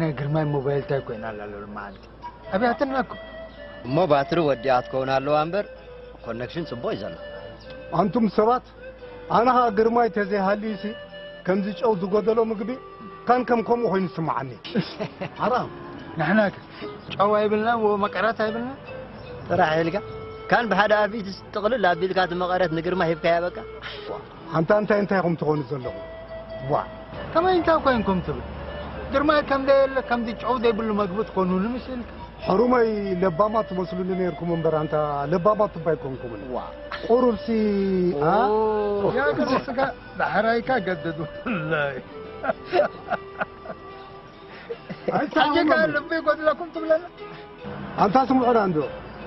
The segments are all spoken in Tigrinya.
ናይ ግርማይ ሞባይል እንታይ ኮይና ኣላ ሎማዓንቲ? ኣብያትና እኮ። እሞ ባትሪ ወዲኣ ትከውን ኣለዋ እምበር ኮነክሽን ጽቡቕ እዩ ዘሎ። ኣንቱም ሰባት፣ ኣነ ኸኣ ግርማይ ተዘይሃልዩሲ ከምዚ ጨው ዝጎደሎ ምግቢ ካን ከም ከምኡ ኮይኑ ይስምዓኒ። ሓራም። ንሕና ከ ጨው ኣይብልና፣ ወ መቀረት ኣይብልና። ጥራሕ ኢልካ ካን ብሓደ ኣፊት ጥቕልል ኣቢልካ እቲ መቐረት ንግርማ ሂብካያ በቃ። ኣንታ እንታይ እንታይ ኢኹም ትኾኑ ዘለኹም? ዋ። ከመይ እንታይ ኮይንኩም ትብል? ግርማይ ከም ዘየለ ከምዚ ጨው ዘይብሉ መግቢ ትኾኑኒ ምስ ኢልካ። ሕሩመይ ለባማት ትመስሉኒ ነይርኩም እምበር ኣንታ ለባማት እባ ኣይኮንኩምን። ዋ። ቁሩብሲ ኣ? ኦ። ያ ገለ ስጋ ዳሕራይካ ገደዱ። ወላሂ። ኣይተሓወመን። ልቢ ይጎድለኩም ትብለና። ኣንታ ስምዑና እንዶ።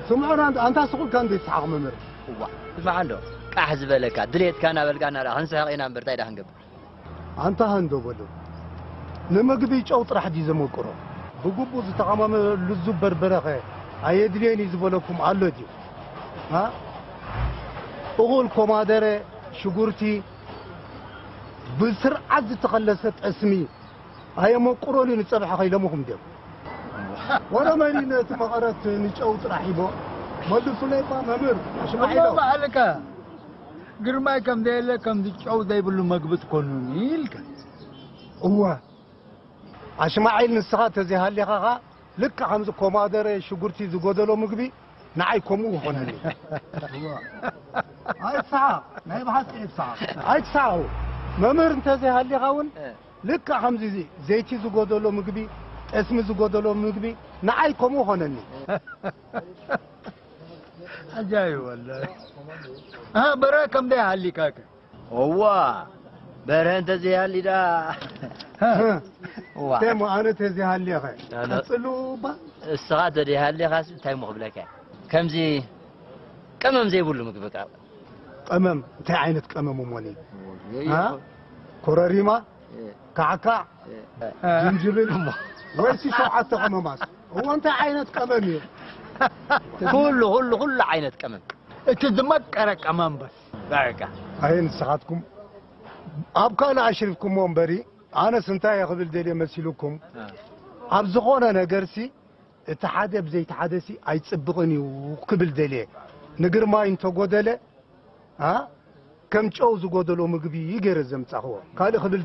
ስምዑና እንዶ። ኣንታ ስቕ ኢልካ እንዶ ይስሓቕ መምህር። እዋ፣ ስማዕ እንዶ። ቃሕ ዝበለካ ድሌትካ እናበልካ እናዳ ክንስሕቕ ኢና እምበር እንታይ ዳ ክንገብር? ኣንታ ሃንዶ በሎ። ንምግቢ ጨው ጥራሕ ድዩ ዘመቅሮ? ብግቡእ ዝተቐመመ ልዙብ በርበረኸ ኣየድልየን እዩ ዝበለኩም ኣሎ ድዩ? ሃ? እኹል ኮማደረ፣ ሽጉርቲ፣ ብስርዓት ዝተኸለሰ ጠስሚ ኣየመቁሮን እዩ ንጸብሒ ከይለምኹም ድዮም? ወረ መን እዩ ነቲ መቐረት ንጨው ጥራሕ ሂቦ? መልሱለይ እባ መምህር ኣሽማዒሎ። እሞ ባዕልካ ግርማይ ከም ዘየለ ከምዚ ጨው ዘይብሉ መግቢ ትኮኑኒ ኢልካ። እወ ኣሽማዒል ንስኻ ተዘይሃሊኻ ኸኣ ልክዕ ከምዚ ኮማደረ ሽጉርቲ ዝጎደሎ ምግቢ ንዓይ ከምኡ ይኾነኒ። ኣይትስሓቕ፣ ናይ ብሓቂ ኣይትስሓቕ። ኣይትስሓቑ። መምህር እንተዘይሃሊኻ እውን ልክዕ ከምዚ ዘይቲ ዝጎደሎ ምግቢ፣ ጠስሚ ዝጎደሎ ምግቢ ንዓይ ከምኡ ኾነኒ። ዓጃይብ ወላሂ። ኣሃ፣ በረ ከም ደይ ሃሊካከ? እዋ፣ በረ እንተዘይሃሊ ዳ። እዋ። ደሞ ኣነ ተዘይሃሊኸ? ኣነ ቀጽሉ እባ። እስኻ ተዘይሃሊኻስ እንታይ እሞ ክብለካ? ከምዚ ቀመም ዘይብሉ ምግቢ ቃ። ቀመም፣ እንታይ ዓይነት ቀመም እሞኒ? እዋ፣ ሃ? ኮረሪማ? ካዕካዕ፣ ጅንጅብል፣ ወይሲ ሸውዓተ ቀመማት? እዎ፣ እንታይ ዓይነት ቀመም እዩ? ኩሉ፣ ኩሉ፣ ኩሉ ዓይነት ቀመም። እቲ ዝመቀረ ቀመም በስ። በቃ። ኣይ፣ ንስኻትኩም ኣብ ካልእ ኣሽሪፍኩሞ እምበሪ፣ ኣነስ እንታይ እየ ክብል ደልየ መሲሉኩም? ኣብ ዝኾነ ነገርሲ፣ እቲ ሓደ ብዘይቲ ሓደሲ ኣይጽብቕን እዩ ክብል ደልየ። ንግርማይ እንተጎደለ፣ ኣ፣ ከም ጨው ዝጎደሎ ምግቢ እዩ ገይረ ዘምጻኽዎ። ካልእ ክብል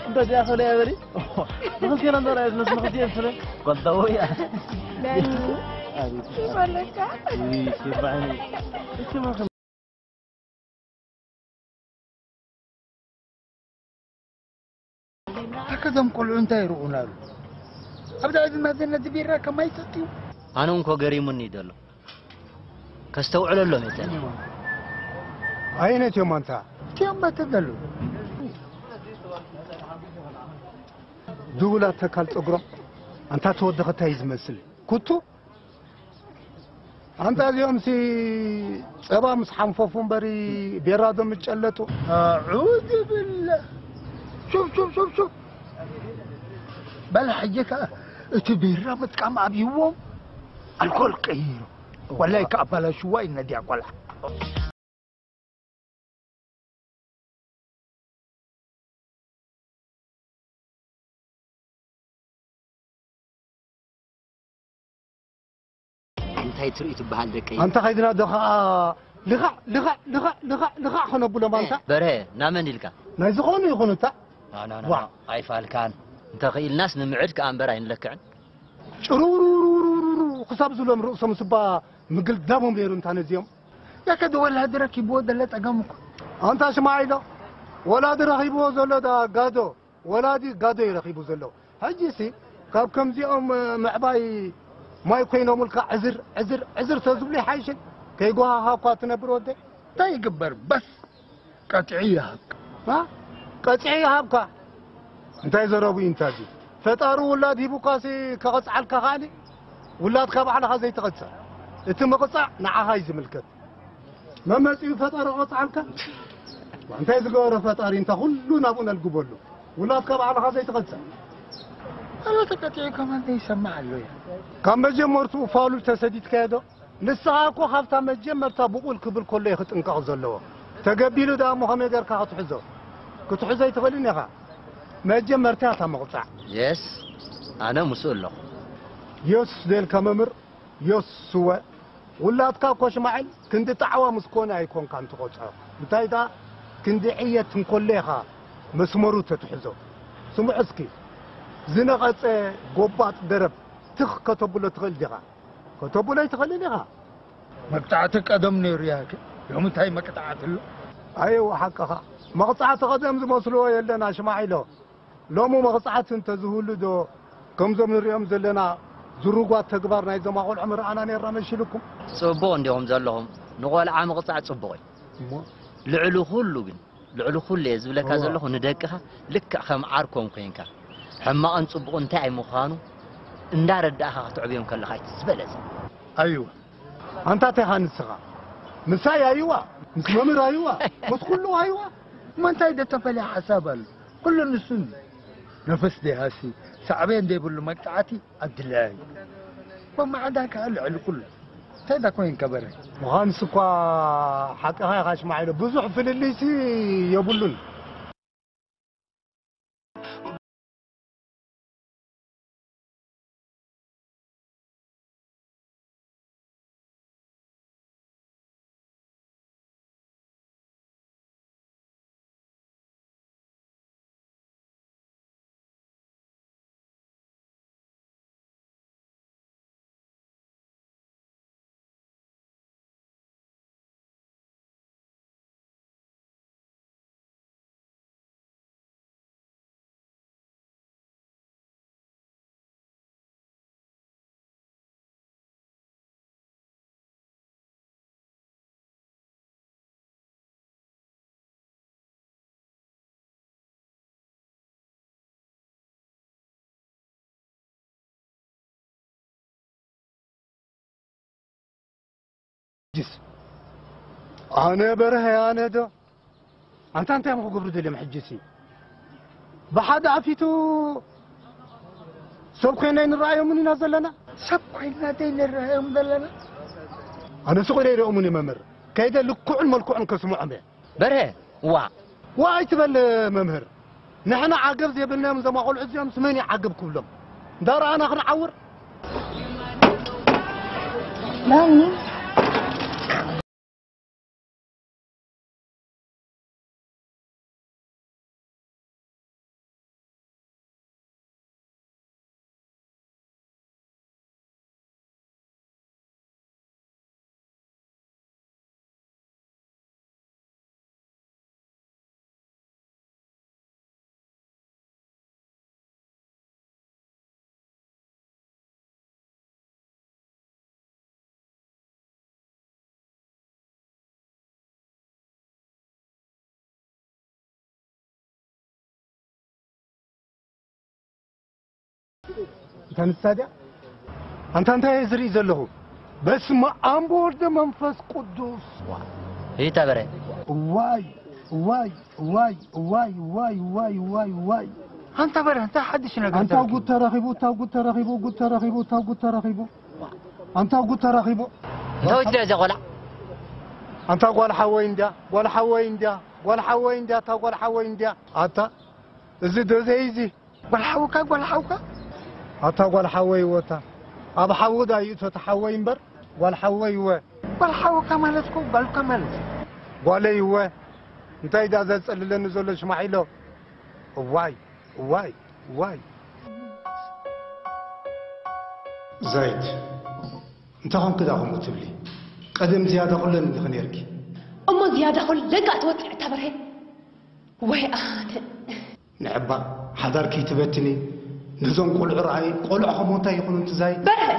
እንተ እዚኣ ሶልያ በሊ። ንኽልቴና እንዶ ረኣየት፣ ምስ ንኽልቴ ስለ ጓልታዎ እያ። ኣቤት። ይበለካ። ውይ፣ ይባዕኒ። እሺ፣ ማኽን ኣከ እዞም ቆልዑ እንታይ ይርኡና ኣሉ? ኣብ ዳኣ ድማ ነቲ ቢራ ከማይ ሰትዩ። ኣነ እንኮ ገሪሙኒ እዩ ዘሎ። ከስተውዕለሎም እየ ጸኒሑ። ኣይነት እዮም ኣንታ? እቲኦም በተ ዘለዉ። ድውላት ተካል ጸጉሮም ኣንታ ተወደኸ እንታይ እዩ ዝመስል? ኩቱ ኣንታ እዚኦምሲ ጸባ ምስ ሓንፈፉ እምበሪ ቤራ ዶ ምጨለጡ? ኣዑዙ ብላ። ሹፍ ሹፍ ሹፍ ሹፍ። በል ሕጂ ከኣ እቲ ቢራ ምጥቃም ኣብይዎም ኣልኮል ቀይሩ። ወላይ ከኣባላሽዋ እዩ ነዲኣ ቆልዓ። እንታይ ትርኢ ትበሃል ደቀይ? ኣንታ ከይድና ዶ ኸዓ ልኻዕ ልኻዕ ልኻዕ ልኻዕ ልኻዕ ኸነብሎም ኣንታ። በርሀ ናመን ኢልካ? ናይ ዝኾኑ ይኹኑታ። ኣይፋልካን። እንተኽኢልናስ ንምዕድ ከኣ እምበር ኣይንለክዕን። ጭሩሩሩሩሩሩ ክሳብ ዝሎም ርእሶም ስባ ምግልዳሞም ነይሩ እንታ ነዚኦም። ያከ ወላዲ ረኪብዎ ዘሎ ጸገም እኮ። ኣንታ ሽማዒሎ፣ ወላዲ ረኺብዎ ዘሎ ዳ ጋዶ፣ ወላዲ ጋዶ እዩ ረኺቡ ዘሎ። ሕጂሲ ካብ ከምዚኦም ምዕባይ ማይ ኮይኖምልካ ዕዝር ዕዝር ዕዝር ተዝብሉ ይሓይሽን። ከይጓሃሃኳ ትነብር ወደይ። እንታይ ይግበር በስ ቀጥዒ ይሃብካ። ማ ቀጥዒ ይሃብካ። እንታይ ዘረቡ እዩ እንታዚ? ፈጣሪ ውላድ ሂቡካሲ ከቐጽዓልካ ከኣሊ ውላድካ ባዕልኻ ዘይትቐጽዕ። እቲ ምቕጻዕ ንዓኻ እዩ ዝምልከት። መመጺኡ ፈጣሪ ቀጽዓልካ። እንታይ ዝገበረ ፈጣሪ እንታ ኩሉ ናብኡ ነልግበሉ። ውላድካ ባዕልኻ ዘይትቐጽዕ። ኣሎ ተቀጢዑ ከማን ዘይሰማዕ ኣሎ እያ። ካብ መጀመርትኡ ፋሉል ተሰዲድካዮ ዶ? ንስኻ እኮ ካብታ መጀመርታ ብቑል ክብል ከሎ እዩ ክጥንቀቕ ዘለዎ። ተገቢሉ ደኣ እሞ ከመይ ጌርካ ክትሕዞ? ክትሕዞ ኣይትኽእልን ኢኻ። መጀመርታ እታ ምቕጻዕ። የስ ኣነ ምስኡ ኣለኹ። የስ ደልካ መምህር የስወ ውላድካ እኮ ሽማዕል ክንዲ ጣዕዋ ምስ ኮነ ኣይኮንካን ትቖጽዖ። እንታይ ደኣ ክንዲ ዕየት እንከሎ ኢኻ መስመሩ ተትሕዞ። ስምዑ እስኪ ዝነቐጸ ጎባጥ ደረብ ትኽ ከተብሎ ትኽእል ዲኻ? ከተብሎ ኣይትኽእልን ኢኻ። መቅጻዕቲ ቀደም ነይሩ ያክ ሎም እንታይ መቅጻዕቲ ኣሎ? ኣየው ሓቅኻ መቕጻዕቲ ቀደም ዝመስልዎ የለን ኣሽማዒሎ። ሎሚ መቕጻዕቲ እንተዝህሉ ዶ ከምዞም ንሪኦም ዘለና ዝርጓት ተግባር ናይዞም ኣቖልዑ ምረኣና ነይርና መሲልኩም? ጽቡቕ እንዲኹም ዘለኹም ንቖልዓ ምቕጻዕ ጽቡቕ እዩ። እሞ ልዕሊ ኩሉ ግን ልዕሊ ኩሉ እየ ዝብለካ ዘለኹ ንደቅኻ ልክዕ ከም ዓርኮም ኮይንካ ሕማቕን ጽቡቕን እንታይ ኣይምዃኑ እንዳረዳእኻ ክትዕብዮም ከለኻ እቲ ዝበለጸ። ኣይወ ኣንታ እንታይ ኢኻ ንስኻ? ምሳይ ኣይዋ፣ ምስ መምህር ኣይዋ፣ ምስ ኩሉ ኣይዋ። እሞ እንታይ ዶ ተፈልየ ሓሳብ ኣሎ? ኩሉ ንሱ እንዲ ነፈስ ደይሃሲ ሳዕቤን ዘይብሉ መቅጻዕቲ ኣድላይ እዩ። መማዕዳ ከኣ ልዕሊ ኩሉ እንታይ ዳ ኮይን ከበረ? ምዃንስ እኳ ሓቅኻ ኢኻ ሽማዒሎ፣ ብዙሕ ፍልልይሲ የብሉን። ሕጅስ ኣነ በርሀ ኣነ ዶ ኣንታ እንታይ እዮም ክገብሩ ደልዮም ሕጅሲ ብሓደ ኣፊቱ ሰብ ኮይና ንረኣዮምን ኢና ዘለና ሰብ ኮይና ደይ ንረኣዮም ዘለና ኣነ ስቕ ኢለ ይረኦምን እየ መምህር ከይደ ልክዑን መልክዑን ከስምዖም እየ በርሀ ዋ ዋ ኣይትበል መምህር ንሕና ዓገብ ዘይብልናዮም እዞም ኣቆልዑ እዚኦም ስመን እዩ ዓገብ ክብሎም እንዳረኣና ክንዓውር ዳኒ እታ ንሳ ድያ ኣንታ እንታይ እየ ዝርኢ ዘለኹ በስመ ኣብ ወወልድ መንፈስ ቅዱስ ይተበረ ዋይ ዋይ ዋይ ዋይ ዋይ ዋይ ዋይ ዋይ ኣንታ በረ እንታይ ሓድሽ ነገር ኣንታ ጉድ ተረኺቡ እታ ጉድ ተረኺቡ ጉድ ተረኺቡ እታ ጉድ ተረኺቡ ኣንታ ጉድ ተረኺቡ እንታይ ወስደ እዚኣ ቆልዓ ኣንታ ጓል ሓወይ እንድያ ጓል ሓወይ እንድያ ጓል ሓወይ እንድያ እታ ጓል ሓወይ እንድያ ኣታ እዚ ደዘይ እዚ ጓል ሓውካ ጓል ሓውካ ኣታ ጓል ሓወይ ወታ ኣብ ሓዊ ዳይእቶ ተሓወይ እምበር ጓል ሓወይ ወ ጓል ሓወካ ማለት እኮ ጓልካ ማለት እዩ። ጓለይ እወ፣ እንታይ ዳ ዘጸልለኒ ዘሎ ሽማዒሎ? እዋይ፣ እዋይ፣ እዋይ። ዛይድ፣ እንታይ ኾንኪ ዳ ከምኡ ትብሊ? ቀደም ዝያዳ ኩለን እንዲኺ ነይርኪ። እሞ ዝያዳ ኩለን ከኣ ትወጽዕ እታ በርሄ? ወይ ኣነ። ንዕባ ሓዳርኪ ትበትኒ፣ ነዞም ቆልዑ ረኣይ፣ ቆልዑ ከምኡ እንታይ ይኹኑ እቲ ዛይድ? በርሀ፣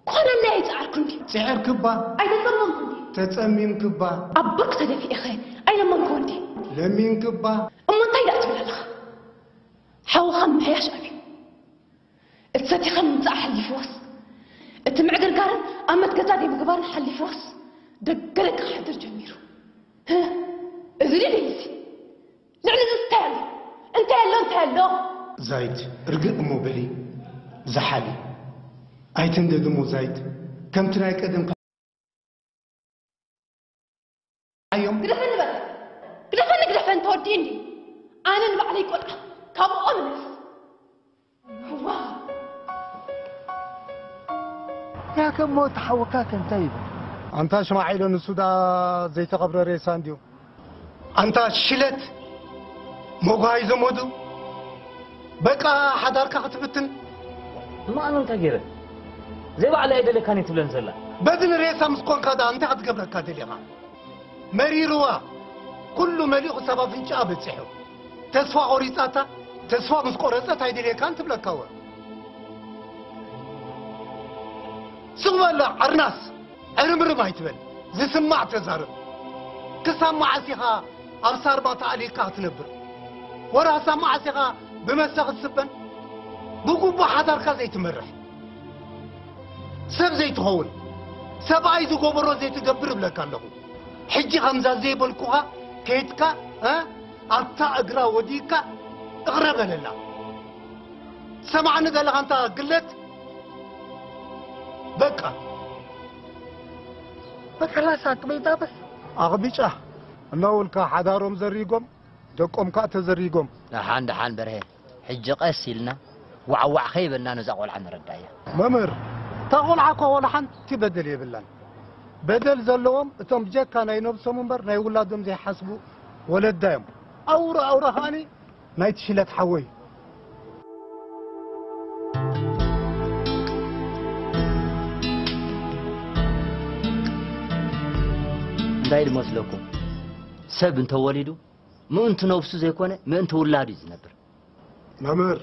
ኮነለይ ኣይጸዓርኩ እንዲ። ጽዕርኪ እባ። ኣይተጸመምኩ እንዲ። ተጸሚምኪ እባ። ኣብ ብርኩ ተደፊኤኸ ኣይለመንኩ እንዲ። ለሚንኪ እባ። እሞ እንታይ ደኣ ትብል ኣለኻ? ሓውኻ ምምሕያሽ ኣብዩ። እቲ ሰቲኻ ምምጻእ ሓሊፍዎስ፣ እቲ ምዕግርጋርን ኣመት ገዛ ዘይምግባርን ሓሊፍዎስ፣ ደገ ደገ ክሕድር ጀሚሩ። ህህ፣ እዚ ድዩ ደሊሲ? ልዕሊ እዚ እንታይ ኣሎ? እንታይ ኣሎ? እንታይ ኣሎ? ዛይድ፣ ርግእ እሞ በሊ፣ ዝሓሊ። ኣይትንደዲ እሞ ዛይድ፣ ከምቲ ናይ ቀደም እዮም። ግደፈኒ በል። ግደፈኒ፣ ግደፈኒ፣ ተወዲእኒ። ኣነ ንባዕለይ ቆልዓ፣ ካብኡ ምለስ። ዋ። ያከ እሞ እቲ ሓወካ ከ እንታይ ይብል? ኣንታ ሽማዒሎ፣ ንሱ ደኣ ዘይተቐብረ ሬሳ እንድዩ። ኣንታ ሽለት፣ መጓሃይ ዘመዱ፣ በቃ ሓዳርካ ክትብትን። እሞ ኣነ እንታይ ገይረ? ዘይባዕለይ ኣይደለካን እየ ትብለን ዘላ። በድን ሬሳ ምስ ኮንካ ደኣ እንታይ ክትገብረካ ደሊኻ? መሪርዋ፣ ኩሉ መሊኡ ክሳብ ኣፍንጫኣ በጺሑ። ተስፋ ቆሪጻታ፣ ተስፋ ምስ ቆረጸት ኣይደልየካን ትብለካ እወ። ስቕ በል ዓርናስ፣ ዕርምርም ኣይትበል፣ ዝስማዕ ተዛረብ። ክሳብ መዓስ ኢኻ ኣብ ሳርባ ተኣሊልካ ክትነብር? ወላ ክሳብ መዓስ ኢኻ ብመሰ ክትስበን? ብግቡእ ሓዳርካ ዘይትመርሕ? ሰብ ዘይትኸውን፣ ሰብኣይ ዝገበሮ ዘይትገብር እብለካ ኣለኹ። ሕጂ ከምዛ ዘይበልኩኻ ከይድካ፣ እ፣ ኣብታ እግራ ወዲእካ እቕረ በለላ። ሰማዕኒ ዘለኻ እንታ ግለት፣ በቃ። በቃ ላስ ኣቅቢጣ በስ። ኣቕቢጫ እናበልካ ሓዳሮም ዘሪጎም፣ ደቆም ከኣ ተዘሪጎም። ደሓን፣ ደሓን በርሄ፣ ሕጂ ቀስ ኢልና ዋዕዋዕ ከይበልና ነዛ ቆልዓ ንረዳእያ። መምህር፣ እታ ቆልዓ እኮ ወላ ሓንቲ በደል የብላን። በደል ዘለዎም እቶም ብጀካ ናይ ነብሶም እምበር ናይ ውላዶም ዘይሓስቡ ወለዳ እዮም። ኣውራ ኣውራ ከኣኒ ናይቲ ሽለት ሓወይ። እንታይ ድመስለኩም? ሰብ እንተወሊዱ ምእንቲ ነብሱ ዘይኮነ ምእንቲ ውላዱ እዩ ዝነብር። መምህር፣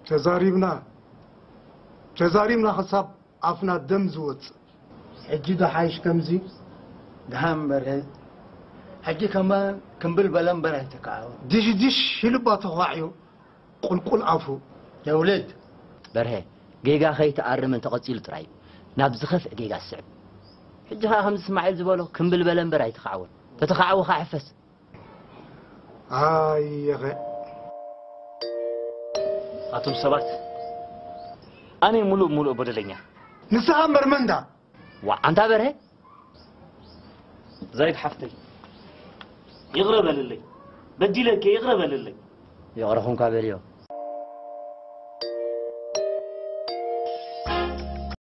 ተዛሪብና፣ ተዛሪብና ክሳብ ኣፍና ደም ዝወጽእ። ሕጂ ዶ ሓይሽ ከምዚ? ደሓን በርሀ፣ ሕጂ ከማን ክምብል በለ እምበር ኣይተካዕወ። ድሽድሽ ኢሉባ ተዃዕዩ ቁልቁል ኣፉ። የውልድ። በርሀ፣ ጌጋ ከይትኣርም እንተቐጺሉ ጥራይ እዩ ናብ ዝኸፍእ ጌጋ ዝስዕብ። ሕጂ ኸኣ ከምዚ እስማዒል ዝበሎ ክምብል በለ እምበር ኣይተኻዕወን። ተተኻዕወ ኸኣ ሕፈስ። ኣየኸ። ኣቱም ሰባት፣ ኣነ ሙሉእ ሙሉእ በደለኛ። ንስኻ እምበር መን ዳ? ዋ፣ ኣንታ በርሀ። ዛይድ ሓፍተይ፣ ይቕረ በልለይ። በዲለኪ፣ ይቕረ በልለይ። ይቕረ ኹንካ በልዮ።